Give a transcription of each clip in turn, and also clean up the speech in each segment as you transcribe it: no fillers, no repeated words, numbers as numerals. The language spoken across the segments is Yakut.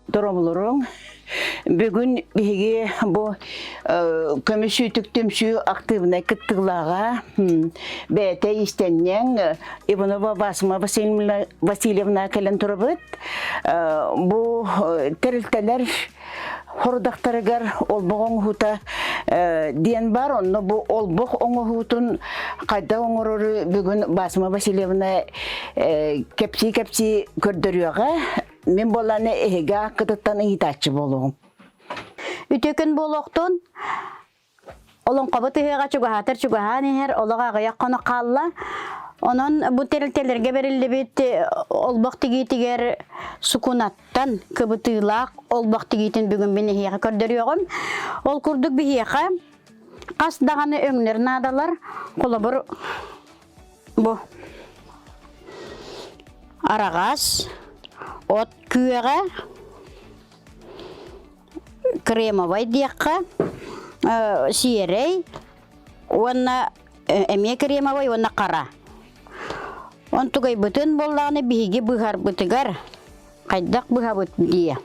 Дорооболоруҥ. Бүгүн биһиги бу көмүс сүүтүк түмсүү актыыбынай кыттыылааҕа бэйэтэ иистэнньэҥ Иванова Васма Васильевна кэлэн турабыт. Бу тэрилтэлэр хорудахтарыгар олбох оҥоһуута диэн бар. Онно бу олбох оҥоһуутун хайдах оҥорору бүгүн Басма Васильевна кэпсии-кэпсии көрдөрүөҕэ. Мин буоллааны эһиги ааккытыттан ыйытааччы буолуоҕум. Үтүө күн буолуохтун. Олоҥхобут ыһыаҕа чугаһаатар чугаһаан иһэр, олох аҕыйах хонук хаалла. Онон бу тэрилтэлэргэ бэриллибит олбох тигиитигэр сукунаттан кыбытыылаах олбох тигиитин бүгүн мин эһиэхэ көрдөрүөҕүм. Ол курдук биһиэхэ хас даҕаны өҥнөр наадалар. Холобур, Бу араҕас, от күөҕэ, кремовай диэххэ, сиэрэй уонна эмиэ кремовай уонна хара. Онтугайбытын буоллаҕына биһиги быһарбытыгар хайдах быһабыт дии.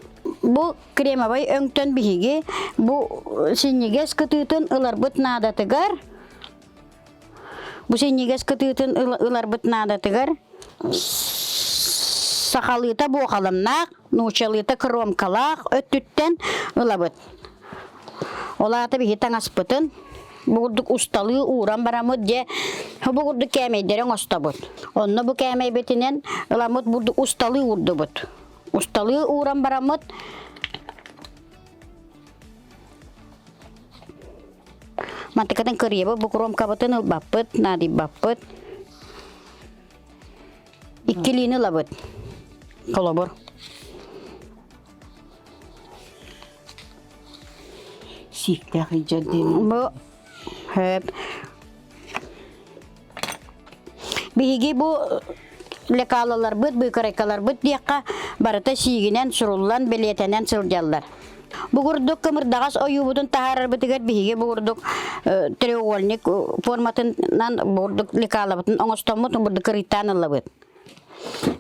Бу кремовай өҥтөн биһиги бу синньигэс кытыытын ыларбыт наадатыгар Бу синньигэс кытыытын ыларбыт наадатыгар сахалыыта буохаламнаах, нууччалыыта кромкалаах өттүттэн ылабыт. Ол аата биһи таҥаспытын бу курдук усталыы ууран бараммыт дьэ бу курдук кээмэйдэри оҥостобут. Онно бу кээмэйбитинэн ыламмыт бурдук усталыы уурдубут. Усталыы ууран бараммыт Мантыкатын кырыйабыт, бу кромкабытын ылбаппыт, наадыйбаппыт. Иккилиини ылабыт. Холобур. Сииктээх илдьэр диэн. Бу хөп. Биһиги бу лекалаларбыт, быыкарайкаларбыт диэххэ барыта сиигинэн суруллан, бэлиэтэнэн сылдьаллар. Бу курдук кымырдаҕас ойуубутун таһаарарбытыгар биһиги бу курдук треугольник форматынан бу курдук лекалабытын оҥостоммут бурдук кырыйтаан ыллабыт.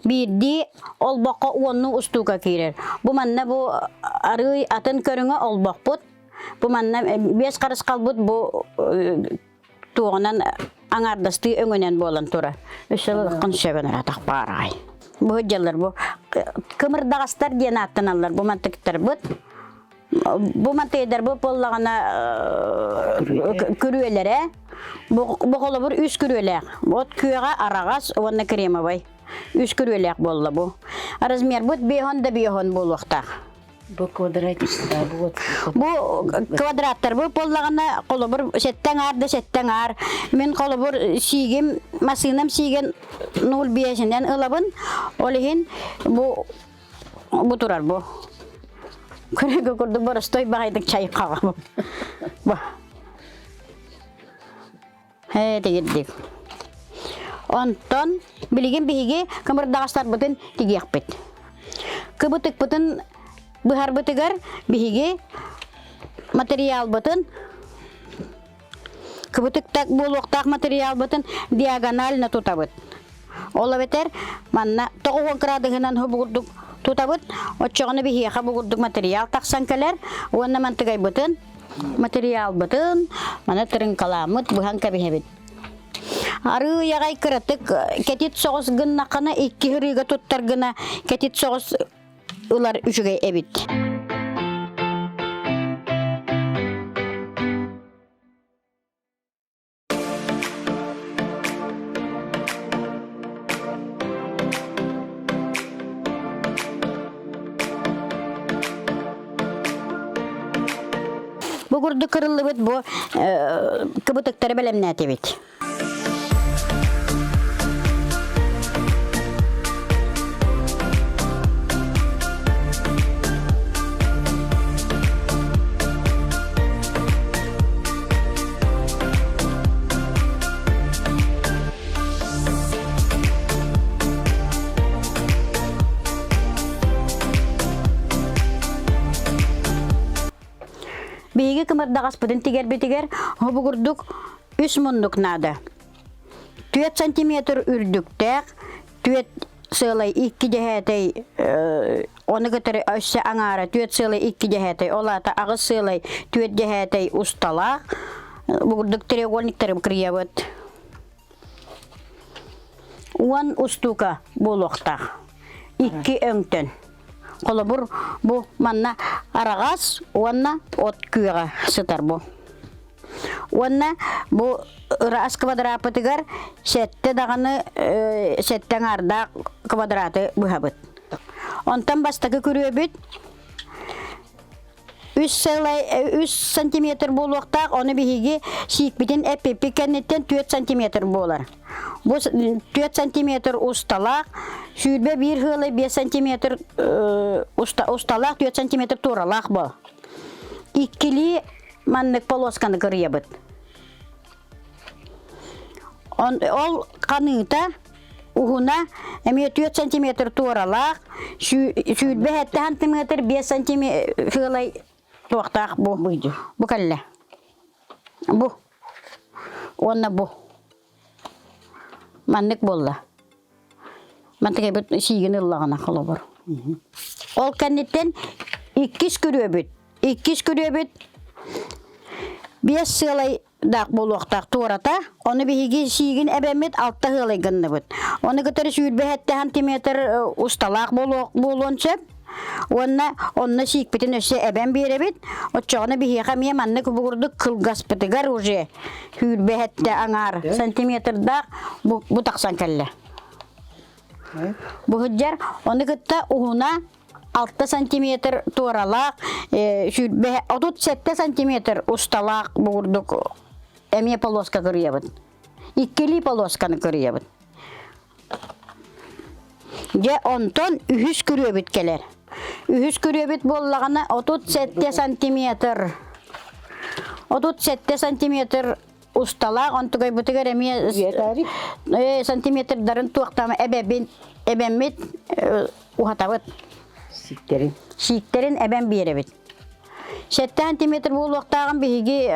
Биирдии олбоххо уоннуу устуука киирэр. Бу манна бу арыый атын көрүҥэ олбохпут. Бу манна биэс харысхалбыт бу туоҕунан аҥаардастыы өҥөнөн буолан турар. Өссө ылыаххын сөбүн аратах баарай. Бу дьаллар бу кымырдаҕастар диэн ааттаналлар бу мантыктарбыт. Бу мантыйдар бу буоллаҕына күрүөлэрэ бу холобур үс күрүөлээх. Вот күөҕэ араҕас уонна кремовай. Үс күрүөлээх буолла бу. Размербыт биэһон да биэһон буолуохтаах. Бу квадратик бу Бу квадраттар бу буоллаҕына холобур сэттэ аҥаар да сэттэ аҥаар. Мин холобур сиигим массыынам сиигин нуул биэсинэн ылабын. Ол иһин бу бу турар бу. Көрөгө курдук боростой баҕайдык чайхаҕа. Бу. Ээ тигирдик. Онтон билигин биһиги кымырдаҕастарбытын тигиэхпит. Кыбытыкпытын быһарбытыгар биһиги материалбытын кыбытыктак буолуохтаах материалбытын диагонально тутабыт. Ол эбэтэр манна 90 кыраадыһынан бу курдук тутабыт. Оччоҕуна биһиэхэ бу курдук материал тахсан кэлэр уонна мантыгайбытын Материалбытын маны тырыҥкалааммыт быһан кэбиһэбит. Арыы аҕай кыратык кэтит соҕус гыннаххына икки ырыыга туттар гына кэтит соҕус ылар үчүгэй эбит. Бу курдук кырыллыбыт бу кыбытыктары бэлэмнээтибит. Биһиги кымырдаҕаспытын тигэрбитигэр бу курдук үс муннук наада. 4 сантиметр үрдүктээх, 4 сыалай 2 дьэһээтэй Оны кытары өссө аҥаара түөрт сыалай икки дьэһээтэй, ол аата аҕыс сыалай түөрт дьэһээтэй усталаах. Бу курдук треугольниктары кырыйабыт. Уон устуука буолуохтаах. Икки өҥтөн. Холобур, бу манна араҕас уонна от күөҕэ сытар бу. Уонна бу ыраас квадраппытыгар сэттэ даҕаны сэттэ аҥаардаах квадраты быһабыт. Онтон бастакы күрүөбүт үс сылай үс сантиметр буолуохтаах, ону биһиги сиикпитин эппиппит кэнниттэн 4 сантиметр буолар. Бу 4 сантиметр усталаах, 21 сыалай 5 сантиметр усталаах, 4 сантиметр туоралаах бол. Иккилии маннык полосканы кырыйабыт. Ол ханыыта уһуна эмиэ 4 сантиметр туоралаах, 27 сантиметр 5 сантиметр сыалай туохтаах бу. Бу кэллэ. Бу. Уонна бу. Маннык буолла. Мантыгайбыт сиигин ыллаҕына холобур. Ол кэнниттэн иккис күрүөбүт. Иккис күрүөбүт биэс сыалай даах буолуохтаах туората. Ону биһиги сиигин эбэммит алта сыалай гынныбыт. Ону кытары 27 сантиметр усталаах буолуон сөп. Уонна онно сиикпитин өссө эбэн биэрэбит. Оччоҕуна биһиэхэ эмиэ маннык бугурдук кылгаспытыгар уже сүүрбэһэттэ аҥаар сантиметрдаах бу, бу тахсан кэллэ. Бу сылдьар ону кытта уһуна 6 сантиметр туоралаах, 37 сантиметр усталаах бугурдук эмиэ полоска кырыйабыт. Иккилии полосканы кырыйабыт. Дьэ, онтон үһүс күрүөбүт кэлэр. Үһүс күрүөбүт буоллаҕына 37 сантиметр. 37 сантиметр усталаах, онтугайбытыгар эмиэ сантиметрдарын туохтаама эбэбин эбэммит уһатабыт. Сииктерин. Сииктерин эбэн биэрэбит. 7 сантиметр буолуохтааҕын биһиги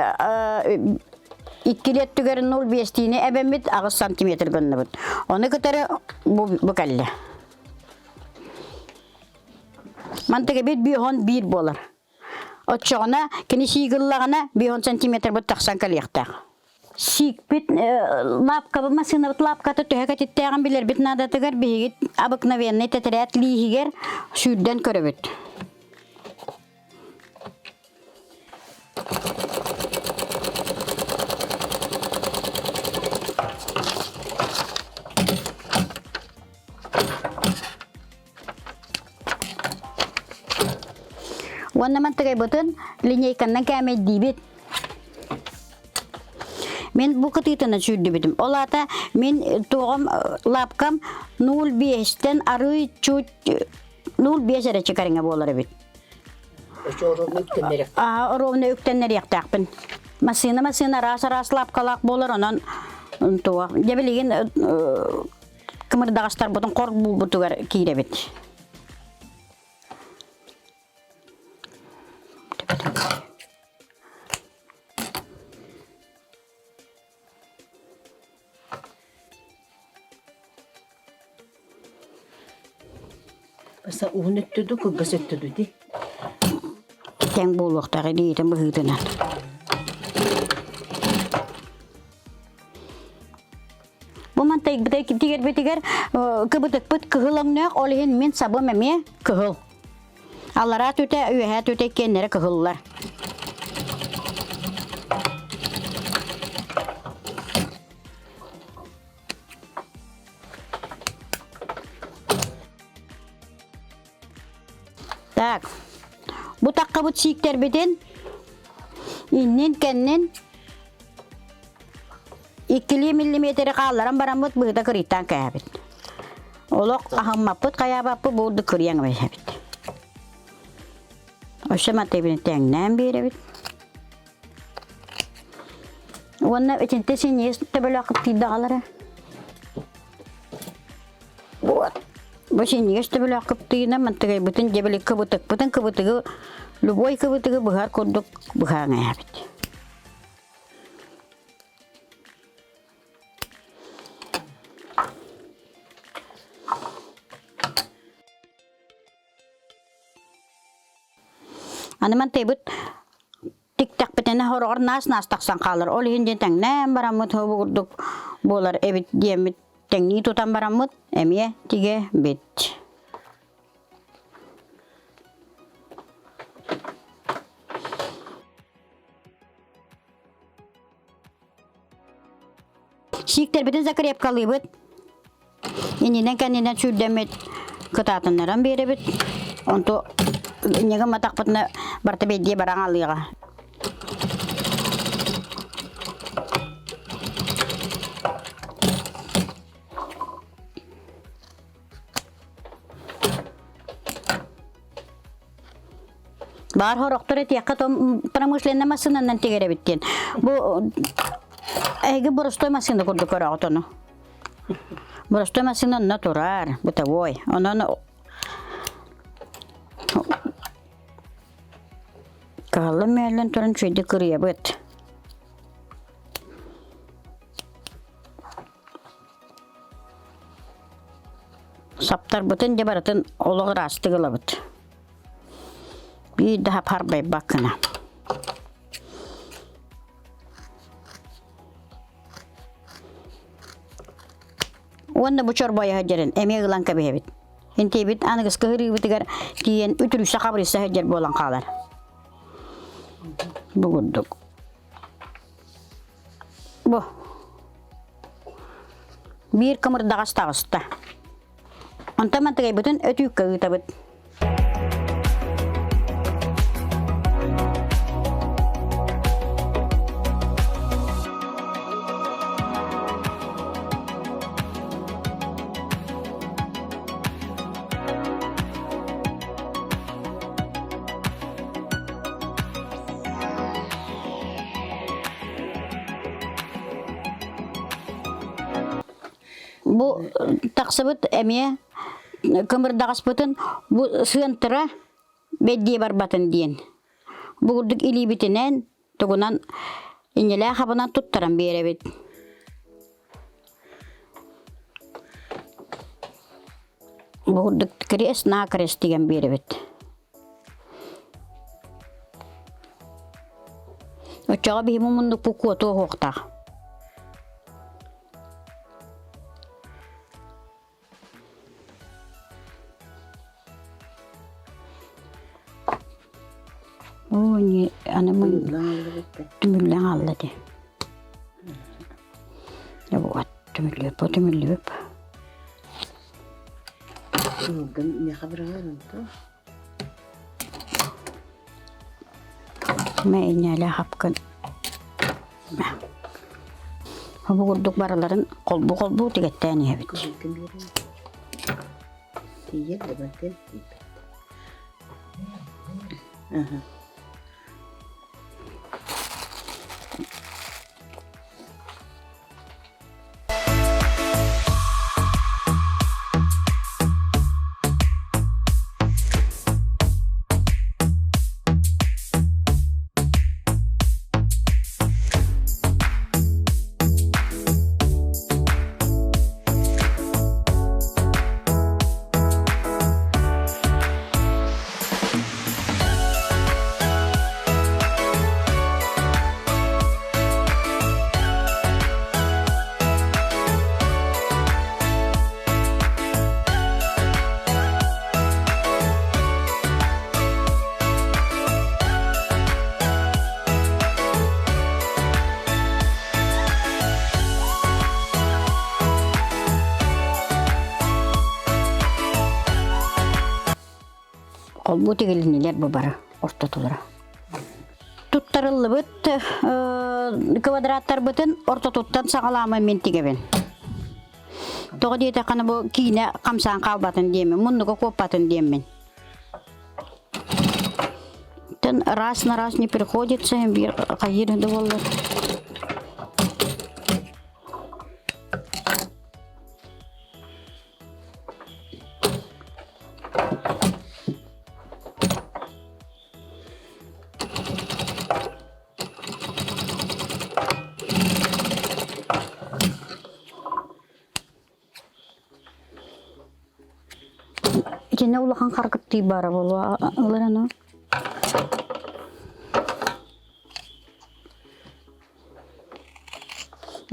иккилиэт түгэр 0,5-тиини эбэммит 8 сантиметр гынныбыт. Ону кытары бу, бу кэллэ. Мантыга бит бихон биир буолар. Оччоҕуна кини сиигыллаҕына бихон сантиметр тахсан кэлиэхтээх. Сиикпит лапкабы массыынабыт лапката төһө кэтиттээҕин билэрбит наадатыгар биһиги обыкновенный тэтэрээт лииһигэр сүүрдэн көрөбүт. Уонна мантыгайбытын линейканнан кээмэйдиибит. Мин бу кытыытынан сүүрдүбүтүм. Ол аата мин туоҕум лапкам 0,5-тэн арыый чуть 0,5 эрэ чыкарыҥа буолар эбит. Аа, ровно үктэннэриэхтээхпин. Массыына массыына араас-араас лапкалаах буолар, онон туох. Дьэ билигин кымырдаҕастарбытын хор булбутугар киирэбит. Баса уһун өттө ду, кылгас өттө ду ди. Тэҥ буолуохтаах илиитин быһыытынан. Бу мантайбыта тигэрбитигэр кыбытыкпыт кыһыл өҥнөөх, ол иһин мин сабым эмиэ кыһыл. Аллараа түтэ, үөһээ түтэ иккиэннэрэ кыһыллар. Так, бу таххабыт сииктэрбитин иннин-кэннин иккилии миллиметри хаалларан бараммыт быһыта кырыйтаан кээһэбит. Олох аһыммаппыт, хайаабаппыт буурдук кырыйан эбит. Өссө матыыбын тэҥнээн биэрэбит. Уонна итинтэ синьиэс төбөлөөх кыптыйдаҕалара. Вот. Бу синньигэс төбөлөөх кыптыйынан мантыгайбытын дьэбили кыбытыкпытын кыбытыгы любой кыбытыгы быһар курдук быһаан эһэбит. Аны мантайбыт тиктэхпитинэ хороҕор наас-наас тахсан хаалар. Ол иһин диэн тэҥнээн бараммыт бу курдук буолар эбит диэммит тэҥнии тутан бараммыт эмиэ тигэбит. Сииктэрбитин закрепкалыыбыт. Иннинэн кэннинэн сүүрдэммит кытаатыннаран биэрэбит. Онту инньэ гымматахпытына барыта бэйдиэ баран алыаҕа. Баар хорохтор этиэххэ том промышленнай массыынанан тигэр диэн. Бу эһиги боростой массыына курдук көрөҕүт ону. Боростой массыына онно турар, бытовой. Онон кыһаллан мүөллэн туран үчүгэйдик кырыйабыт. Саптарбытын дьэ барытын олох ыраастык ылабыт. Биир да хап-харбайбат гына. Уонна бу чорбойо сылдьарын эмиэ ылан кэбиһэбит. Интиэбит аныгыскы ырыыбытыгар тиийэн үтүрүйсэ-хабырыйса сылдьар буолан хаалар. Бу курдук. Бу. Биир кымырдаҕас таҕыста. Онтон мантыгайбытын өтүүккэ ыытабыт. Бу тахсыбыт эмиэ кымырдаҕаспытын бу сыантыра бэйдиэ барбатын диэн. Бу курдук илиибитинэн тугунан инньэлээх абынан туттаран биэрэбит. Бу курдук крест-накрест тигэн биэрэбит. Оччоҕо биһи муннукпут куотуо уһуохтаах. Оо, не, аны түмүллэн хаалла дии. Вот, түмүллүбүт, бу түмүллүбүт. Мэ инньэлэ хапкын. Бу курдук барыларын холбуу-холбуу тигэттээн иһэбит. Тиийэр да барытын тиийбэт. Аха. Холбуу тигилиннилэр бу бары ортотулара. Туттарыллыбыт квадраттарбытын ортотуттан саҕалаамай мин тигэбин. Тоҕо диэтэххинэ бу киинэ хамсаан хаалбатын диэммин, муннуга куоппатын диэммин. Тэн раз на раз не приходится, биир хайыыр да буоллар. Итиннэ улахан харгыттыы баара буолуо ылар аны.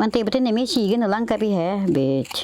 Мантыйбытын эмиэ сиигин ылан кэбиһэ бит.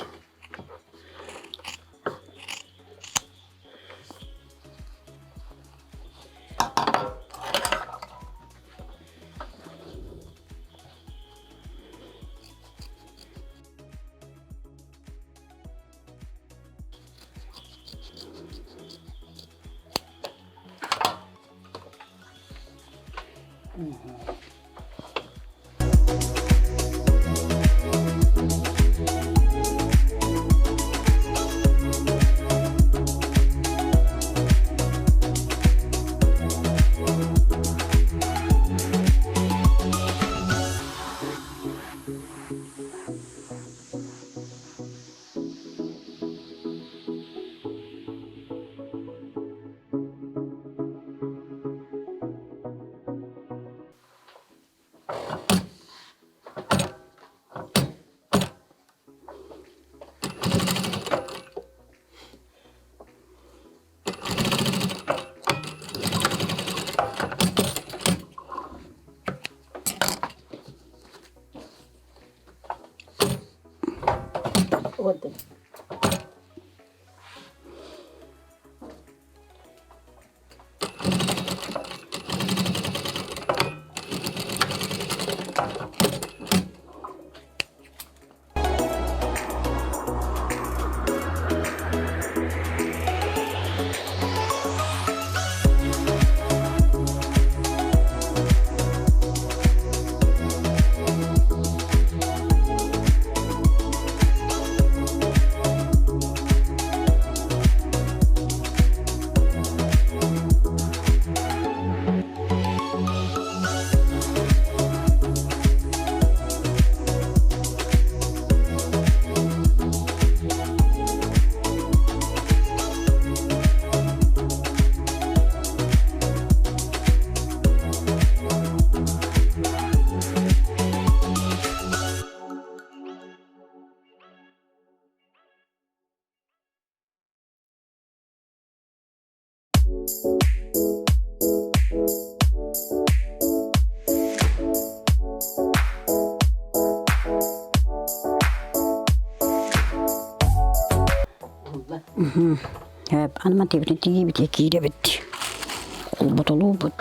Аны мантыбытын тиийбит киирэбит. Холботолуубут.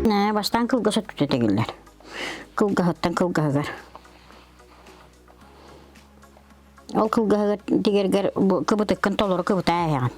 Бастаан кылгас өттүтэ тигиллэр. Кылгаһыттан кылгаһыгар. Ол кылгаһыгар тигэргэр кыбытыккын толору кыбытаа эһэҕин.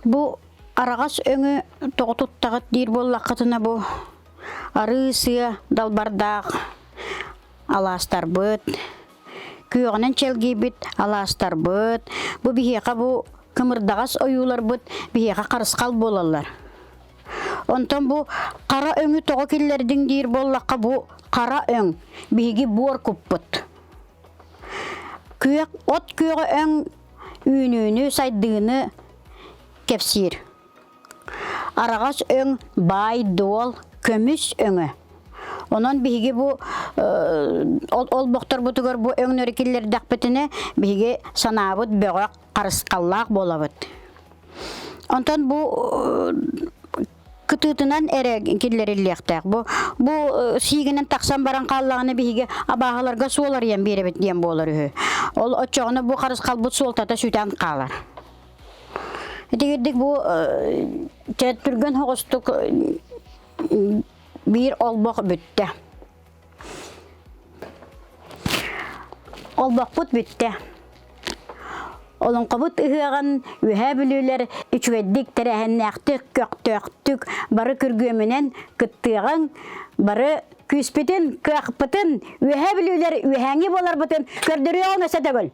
Бу араҕас өҥү тоҕо туттаҕыт диир буоллаххытына бу арыы сыа далбардаах алаастарбыт, күөҕүнэн чэлгийбит алаастарбыт, бу биһиэхэ бу кымырдаҕас ойууларбыт биһиэхэ харысхал буолаллар. Онтон бу хара өҥү тоҕо киллэрдиҥ диир буоллахха бу хара өҥ биһиги буор куппут. Күөх от күөҕэ өҥ үүнүүнү, сайдыыны кэпсиир. Араҕас өҥ баай-дуол, көмүс өҥө. Онон биһиги бу олбохторбутугар бу өҥнөрү киллэрдэхпитинэ биһиги санаабыт бөҕөх, харысхаллаах буолабыт. Онтон бу кытыытынан эрэ киллэриллиэхтээх. Бу бу сиигинэн тахсан баран хааллаҕына биһиги абааһыларга суол арыйан биэрэбит диэн буолар үһү. Ол оччоҕуна бу харысхалбыт суолтата сүтэн хаалар. Итигирдик бу түргэн соҕустук биир олбох бүттэ. Олбохпут бүттэ. Олоҥхобут ыһыаҕын Үөһээ Бүлүүлэр үчүгэйдик тэрээһиннээхтик, көхтөөхтүк бары күргүөмүнэн кыттыаҕыҥ, бары күүспүтүн, кыахпытын Үөһээ Бүлүүлэр үөһээҥҥи буоларбытын көрдөрүөҕүҥ өссө төгүл.